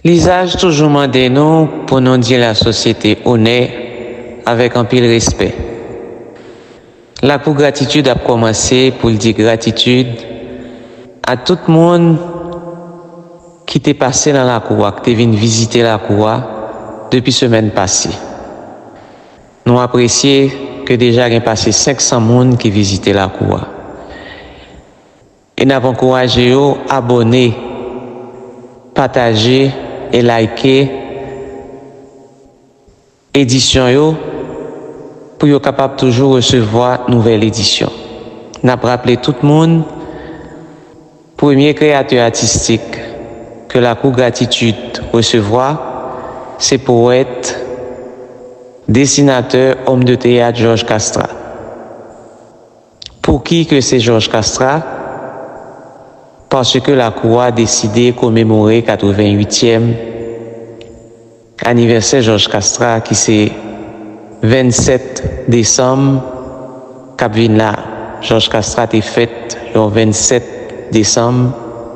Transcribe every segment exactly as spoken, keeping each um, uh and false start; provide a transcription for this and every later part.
Lizaj toujou mande nou pou nou di lasosyete onè avèk anpil respè. Lakou gratitid ap kòmanse pou l di gratitid a tout moun ki te pase nan lakou a, ki te vin vizite lakou a depi semèn pase. Nou apresye ke deja gen pase senk san moun ki vizite lakou a. E n ap ankouraje yo abòne, pataje e like edisyon yo pou yo kapab toujou resevwa nouvèl edisyon. N ap raple tout moun, premye kreyatè atistik ke Lakou Gratitid resevwa, se powèt, desinatè, òm de teyat Jòj Kastra. Pouki ke se Jòj Kastra? Paske lakou a deside komemore katreventuityèm anivèsè Jòj Kastra, ki se vennsèt desanm k ap vin la. Jòj Kastra te fèt yon vennsèt desanm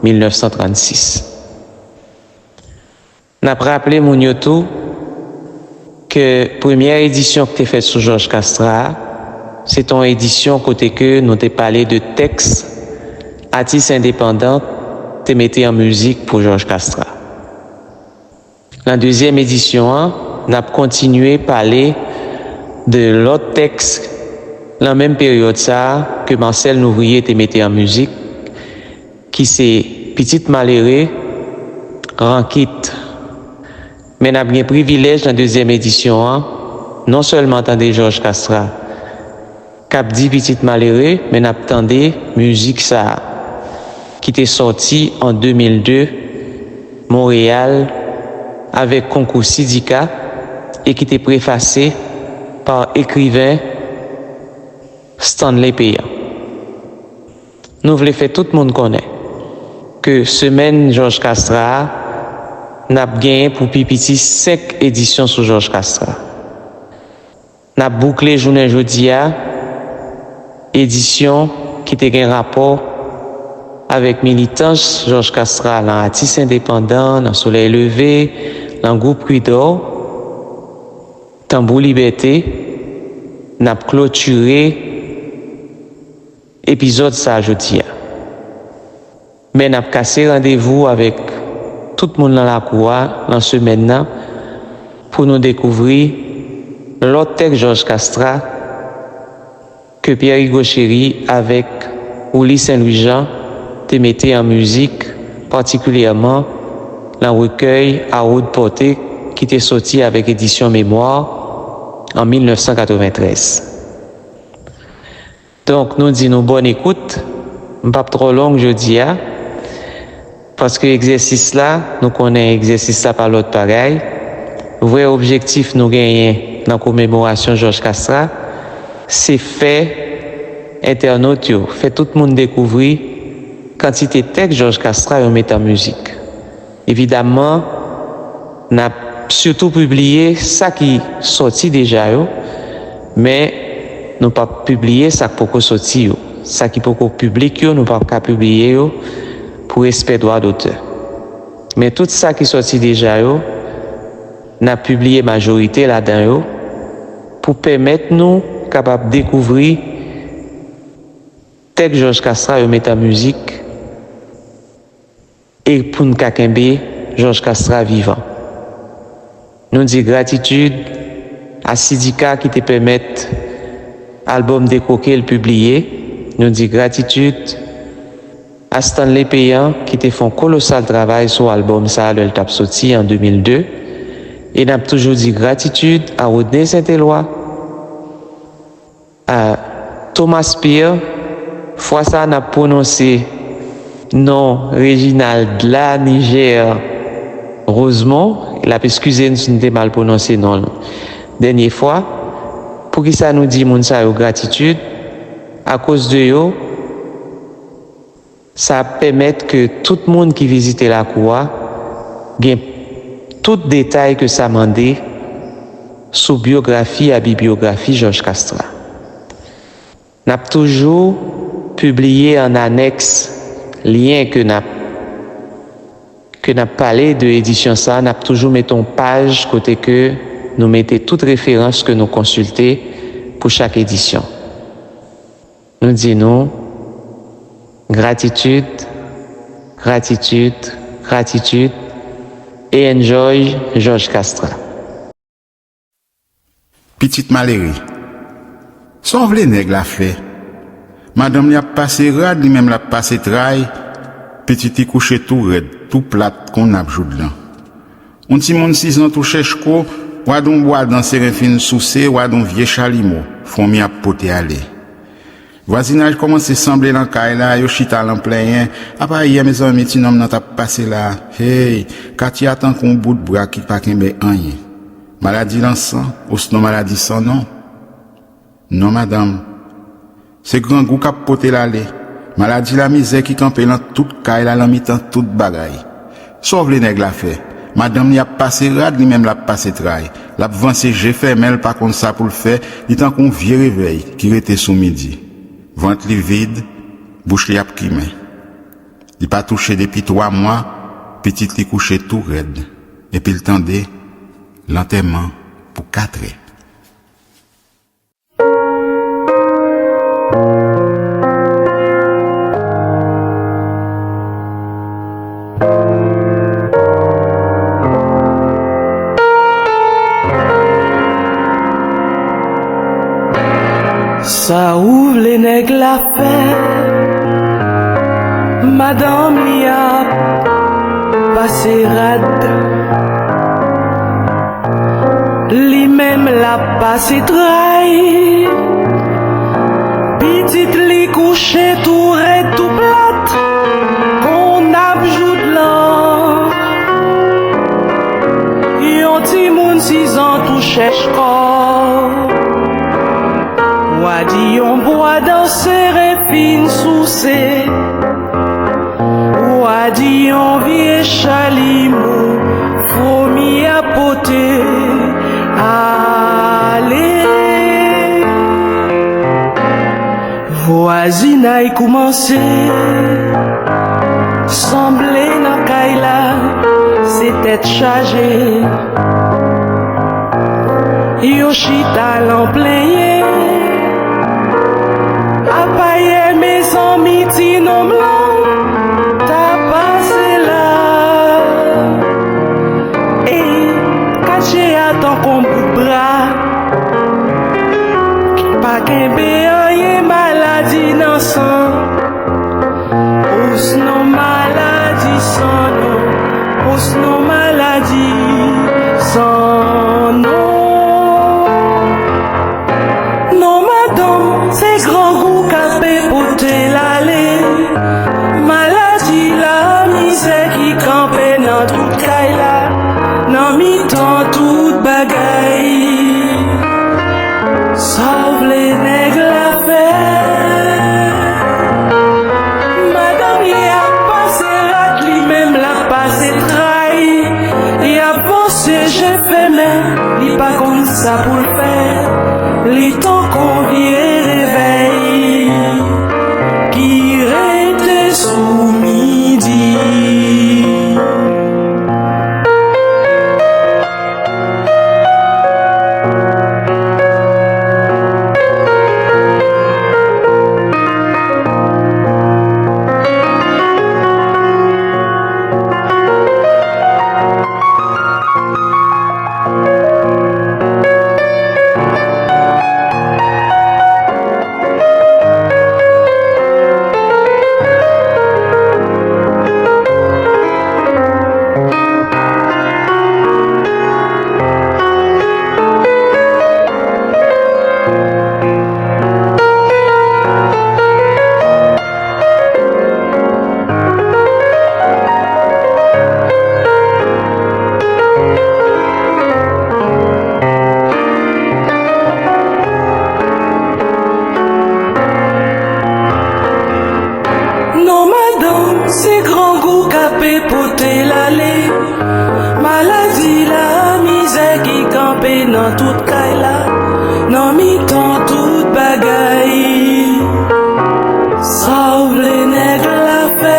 mil nèf san trannsis. N ap raple moun yo tou ke premyè edisyon ki te fèt sou Jòj Kastra a, se te yon edisyon kote ke nou te pale de tèks atis endepandan te mete an mizik pou Jòj Kastra. Nan dezyèm edisyon an, n ap kontinye pale de lòt tèks nan menm peryòd sa a ke Marcel Nouvrier te mete an mizik, ki se Pitit Malere, Rankit. Men n ap gen privilèj nan dezyèm edisyon an, non sèlman tande Jòj Kastra k ap di Pitit Malere, men n ap tande mizik sa a, ki te sòti an de mil de, Monreyal, avèk konkou Sidika, e ki te prefase pa ekriven Stanley Péan. Nou vle fè tout moun konnen ke semèn Jòj Kastra a, n ap genyen pou pi piti senk edisyon sou Jòj Kastra. N ap boukle jounen jodi a, edisyon ki te gen rapò avèk militans Jòj Kastra nan Atis Endepandan, nan Solèy Leve, nan gwoup Kwidò, Tanbou Libète. N ap klotire epizòd sa a jodi a. Men n ap kase randevou avèk tout moun nan lakou a nan semèn nan pou nou dekouvri lòt tèks Jòj Kastra ke Pierre Hugo Chéry avèk Willy Saint Louis Jean te mete an mizik, patikilyèman nan rekèy A Rod Porté ki te sòti avèk edisyon Mémoire an mil nèf san katreventrèz. Donk, nou di nou bòn ekout. M p ap twò long jodi a, paske egzèsis la, nou konnen egzèsis la pa lòt bagay. Vrè objektif nou genyen nan komemorasyon Jòj Kastra, se fè entènot yo, fè tout moun dekouvri kantite tèks Jòj Kastra yo met an mizik. Evidamman, n ap sitou pibliye sa ki sòti deja yo, men nou p ap pibliye sa k poko sòti yo. Sa ki poko piblik yo, nou p ap ka pibliye yo pou respè dwa dotè. Men tout sa ki sòti deja yo, n ap pibliye majorite ladan yo pou pèmèt nou kapab dekouvri tèks Jòj Kastra yo met an mizik e pou n ka kenbe Jòj Kastra vivan. Nou di gratitid a Sidika ki te pèmèt albòm Dekwoke l pibliye. Nou di gratitid a Stanley Péan ki te fè yon kolosal travay sou albòm sa a lè l t ap soti an de mil de. E n ap toujou di gratitid a Rodney Saint-Éloi, a Thomas Pire. Fwa sa a, n ap pwononse non Reginald la Niger Rosemond. L ap eskize n si n te mal pwononse non l dènye fwa. Poukisa nou di moun sa yo gratitid? Akoz de yo, sa ap pèmèt ke tout moun ki vizite lakou a gen tout detay ke sa mande sou byografi a bibyografi Jòj Kastra. N ap toujou pibliye an anèks lyen ke n ap, Ke n ap pale de edisyon sa, n ap toujou mete yon paj kote ke nou mete tout referans ke nou konsilte pou chak edisyon. Nou di nou, gratitid, gratitid, gratitid, e enjoy Georges Castra. Pitit malere. Sa w vle nèg la fè? Madanm li ap pase rad, li menm l ap pase tray. Pitit li kouche tou rèd, tou plat kon nap joudlan. Yon timoun sizan tou chèchko, wad yon bwa dan seren fin souse, wad yon vye chalimo, fwonmi ap pote ale. Vwazinaj kòmanse sanble nan kay la, yo chita lan plenyen. Apa yè, mezanmi, ti nonm nan t ap pase la. Hey, katye a tankou yon bout bra ki pa kenbe anyen. Maladi lan san, osnon maladi san non. Non, madanm. Se grangou k ap pote l ale. Maladi lamizè ki kanpe lan tout kay la, lan mitan tout bagay. Sa w vle nèg la fè? Madanm li ap pase rad, li menm l ap pase tray. L ap vanse je fèmen, l pa konn sa pou l fè, li tankou yon vye revèy ki rete sou midi. Vant li vid, bouch li ap kimen. Li pa touche depi twa mwa, pitit li kouche tou rèd, epi l tande lantèman pou katrè. Sa ou vle nèg la fè? Madanm li ap pase rad. Li menm l ap pase tray. Pitit li kouche tou rèd tou plat, kon nap joudlan. Yon timoun sizan tou chèchko. Wadi yon bwa dan seren fin souse. Wadi yon vye chalimo, fwonmi ap pote ale. Vwazinay koumanse sanble nan kay la, se tèt chaje. Yo chita lan plenyen. Apa yè, mezanmi, ti nonm lan t ap pase la. Ey, katye a tankou yon bout bra ki pa kenbe anyen, maladi nan san. Osnon maladi san non, osnon maladi san non. Non, madanm, se grangou k ape pote l ale. Maladi lamizè ki kanpe nan tout kay la, nan mitan tout bagay. Sa w vle nèg la fè? Madanm li ap pase rad, li menm l ap pase tray. Li ap vanse je fèmen, li pa konn sa pou l fè. Li tankou vye revèy ki rete sou midi. Non, madanm, se grangou k ape pote l ale. Maladi lamizè ki kanpe nan tout kay la, nan mitan tout bagay. Sa w vle nèg la fè?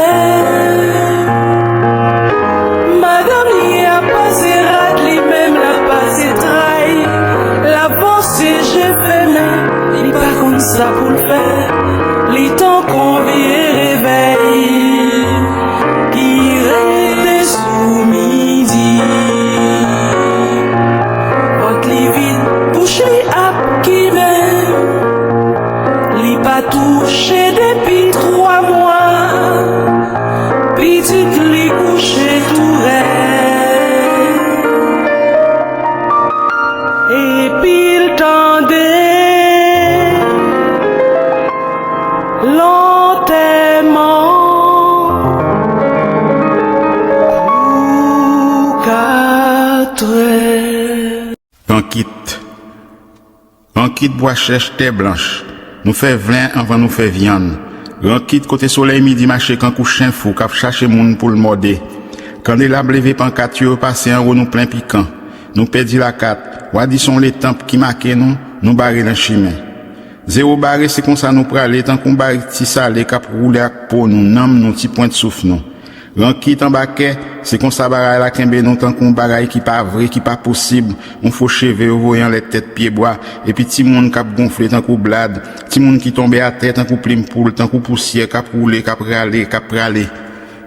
Pitit li kouche tou rèd, epi l tande lantèman kou katrè. Rankit. Rankit bwa chèch tè blanch. Nou fè vlen anvan nou fè vyann. Rankit kote solèy midi mache kankou chen fou k ap chache moun pou l mòde. Kandelab leve pankat yo, yo pase anwo nou plen pikan. Nou pèdi lakat. W a di se yon letanp ki make nou, nou bare nan chimen. Zewo bare, se konsa nou prale, tankou yon barik ti sale k ap woule ak po nou, nanm nou, ti pwent souf nou. Rankit anba kè, se konsa bagay la kenbe nou tankou yon bagay ki pa vre, ki pa posib, yon fo cheve yo voye anlè tèt pyebwa, epi timoun k ap gonfle tankou blad, timoun ki tonbe atè tankou plim poul, tankou pousyè k ap woule, k ap rale, k ap prale.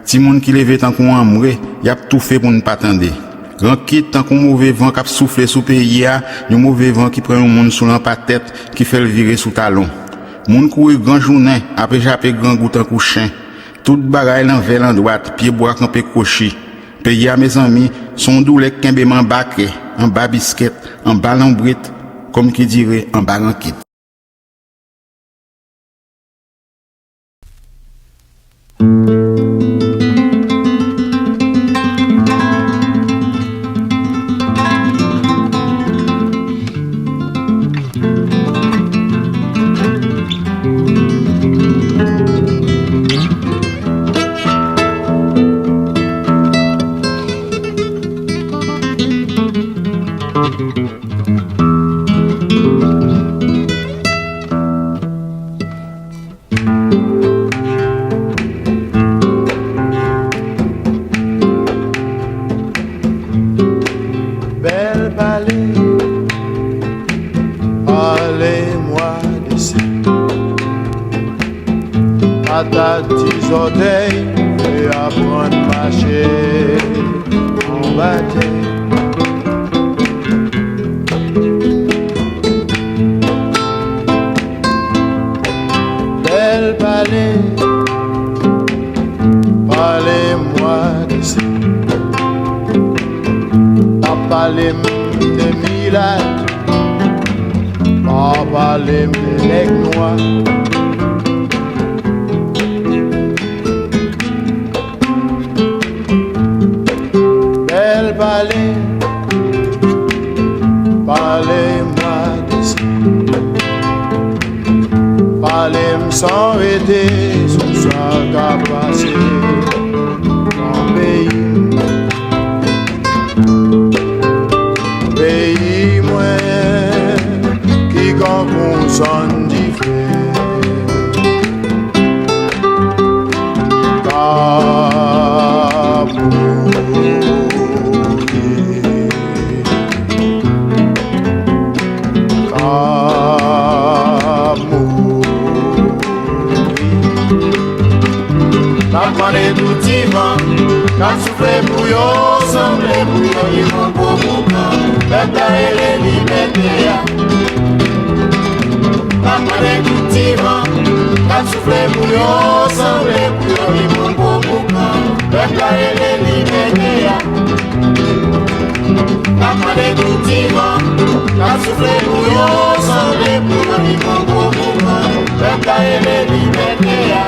Timoun ki leve tankou anmwe, y ap toufe pou n pa tande. Rankit tankou move van k ap soufle sou peyi a, yon move van ki pran yon moun sou lanpa tèt, ki fè l vire sou talon. Moun kouri gran jounen, ape jape grangou tankou chen. Tout bagay lanvè landwat, pyebwa kanpe kwochi. Peyi a, mezanmi, se yon doulè k kenbe m anba kè, anba biskèt, anba lonbrit, kòm ki dire, anba rankit. Bèl pale, parlez-moi de ça. Patat ti zòtèy, fè aprann mache anba tè. Bèl pale, parlez-moi de ça. Pa pale m de milat, pa pale m de nèg nwa. Bèl pale, parlez-moi de ça. Pale m san rete sou sa k ap pase nan peyi m. Peyi mwen ki kankou sann dife k ap boule, k ap mouri. N ap mande tout ti van k ap soufle pou yo sanble pou yo li yon gwo boukan. Pèp la rele libète a. N ap mande tout ti van k ap soufle pou yo sanble pou yo li yon gwo boukan. Pèp la rele libète a. N ap mande tout ti van k ap soufle pou yo sanble pou yo li yon gwo boukan. Pèp la rele libète a.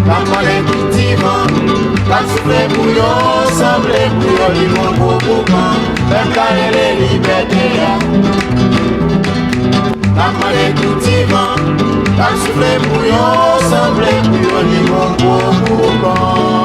N ap mande tout ti van k ap soufle pou yo sanble pou yo li yon gwo boukan. Pèp la rele libète a. N ap mande tout ti van k ap soufle pou yo sanble pou yo li yon gwo boukan.